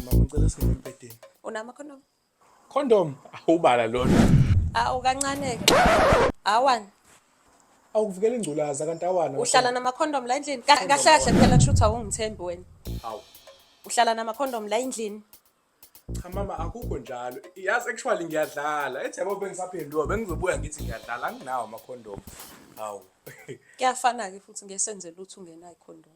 Mama, ngicela singene embhedeni. Unama-condom? Condom awubala lona. Awu kancane-ke. Awani. Awukuvikela ingculaza kanti awana. Uhlala nama-condom la endlini? Kahle kahle phela kusho ukuthi awungithembi wena. Hawu. Uhlala nama-condom la endlini? Cha mama akukho njalo. Yazi actually ngiyadlala. Ethi yabo bengisaphenduka bengizobuya ngithi ngiyadlala anginawo ama-condom. Hawu. Kuyafana-ke futhi ngesenze lutho ungenayo i-condom.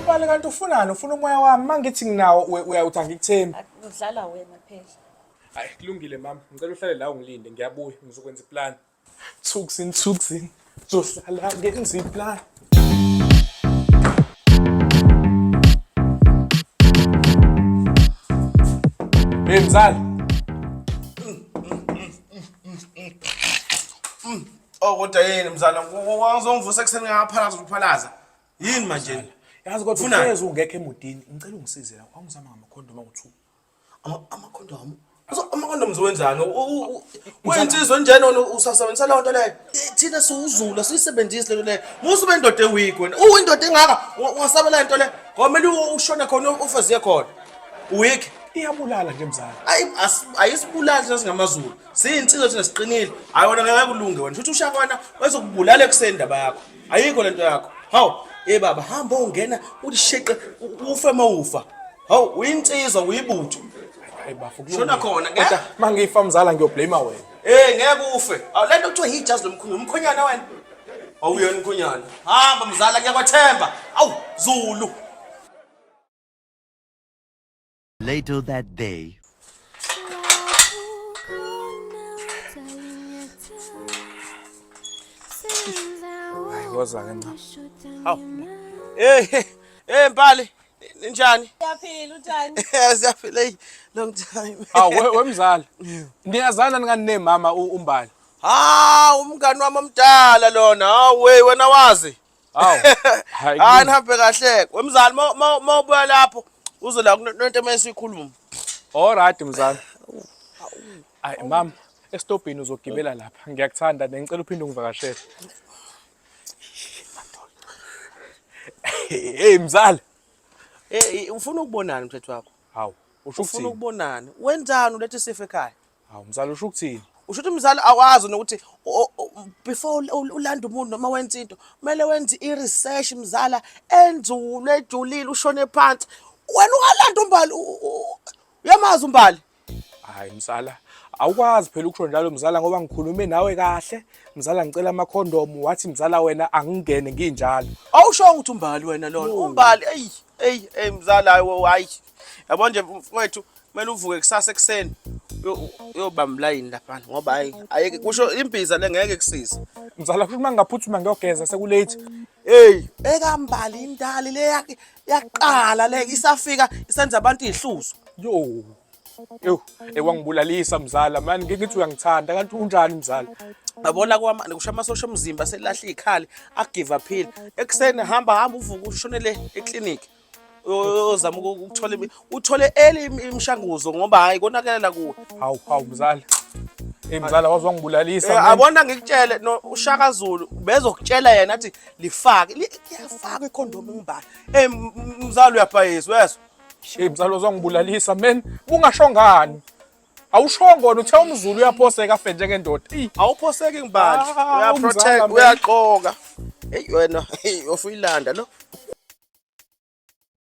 Ubale kanti ufunani? Ufuna umoya wami? Mangithi nginawo uyawuthi angikuthembi. Udlala wena phela. Hayi kulungile mama, ngicela uhlale la ungilinde ngiyabuya ngizokwenza iplan. Thuksin thuksin zohlala ngenza iplan. Hey mzali. Oh kodwa yini mzala wangizongivusa ekuseni ngaphalaza ukuphalaza. Yini manje? Yazi kodwa Ufunani? uhlezi ungekho emudini. Ngicela ungisize la. Wangizama ngamakhondomu angu-2. Amakhondomu. Amakhondomu zowenzani? Uyinsizwa enjena wena usasebenzisa leyo nto leyo. Thina siwuzulu asiyisebenzisi leyo nto leyo. Musa ube indoda eweak wena. Uyindoda engaka ungasabela le nto leyo. Ngoba kumele ushone khona ufeziye khona. Weak. Iyabulala nje mzala. Ayi ayisibulali thina singamaZulu. Siyinsizwa thina siqinile. Hayi wena ngeke kulunge wena. Futhi ushaka wena wezokubulala ekuseni indaba yakho. Ayikho lento yakho. Hawu, hey baba hamba ungena ulisheqe ufe mawufa. Hawu, uyinsizwa uyibutho. Hayi bafo Shona khona ngeke. Kodwa mangifa mzala ngiyoblame wena. Eh ngeke ufe. Awu lento kuthiwa yijazi lomkhulu, umkhonyana wena. Awuyena umkhonyana. Hamba mzala ngiyakwethemba. Awu Zulu. Later that day. Hayi woza ke ncam. Hawu. Hey, hey Mbali, ninjani? Siyaphila unjani? Siyaphila hey, long time. Hawu we mzala. Niyazana ningani nemama uMbali? Ha, umngani wami omdala lona. Hawu wey wena wazi. Hawu. Hayi nihambe kahle. Wemzali mawubuya lapho uze la kunento emese ikhuluma. All right mzali. Hayi mama, esitobhini uzogibela lapha. Ngiyakuthanda nengicela uphinde ungivakashele. Hey mzali. Eh ufuna ukubonana mthetho wakho? Hawu, usho Ufuna ukuthini? ukubonana. Wenzani ulethe isifo ekhaya? Hawu mzali usho ukuthini? Usho ukuthi mzali awazi nokuthi before ulanda umuntu noma wenza into kumele wenze i-research mzala enzulu ejulile ushone phansi. Wena ungalanda uMbali uyamazi uMbali? Hayi mzala, awukwazi phela ukusho njalo mzala ngoba ngikhulume nawe kahle. Mzala ngicela amakhondomu wathi mzala wena angingene nginjalo. Awushongo ukuthi uMbali wena lona. Umbali eyi eyi eyi mzala hayi hayi. Yabo nje mfowethu kumele uvuke kusasa ekuseni uyobamba ulayini laphana ngoba hayi ayike kusho imbiza le ngeke kusize. Mzala kusho uma ngingaphuthuma ngiyogeza sekulate. Hey, ekambali indali le yaqala le isafika isenza abantu izihluzo. Yo. Yo, ewangibulalisa mzala mani ngithi uyangithanda kanti unjani mzala? Yabona kwama kusho amasosha omzimba selahla izikhali akugive aphile. Ekuseni hamba hamba uvuke ushonele eclinic. Uyozama ukuthola uthole eli imishanguzo ngoba hayi konakelela kuwe. Hawu hawu mzala. Hey mzala waze wangibulalisa. Eh, abona ngikutshele no uShaka Zulu bezokutshela yena athi lifake liyafakwa ikhondomu ngibani. Hey mzala uyabhayisa uyezwa. Hey mzala waze wangibulalisa man. Bungasho ngani? Awushongo wena uthe umZulu uyaphoseka afe njengendoda. Eyi. Awuphoseki ngibali. Ah, Uyaprotect, umzala, man. uyagqoka. Hey wena, hey ofuyilanda lo.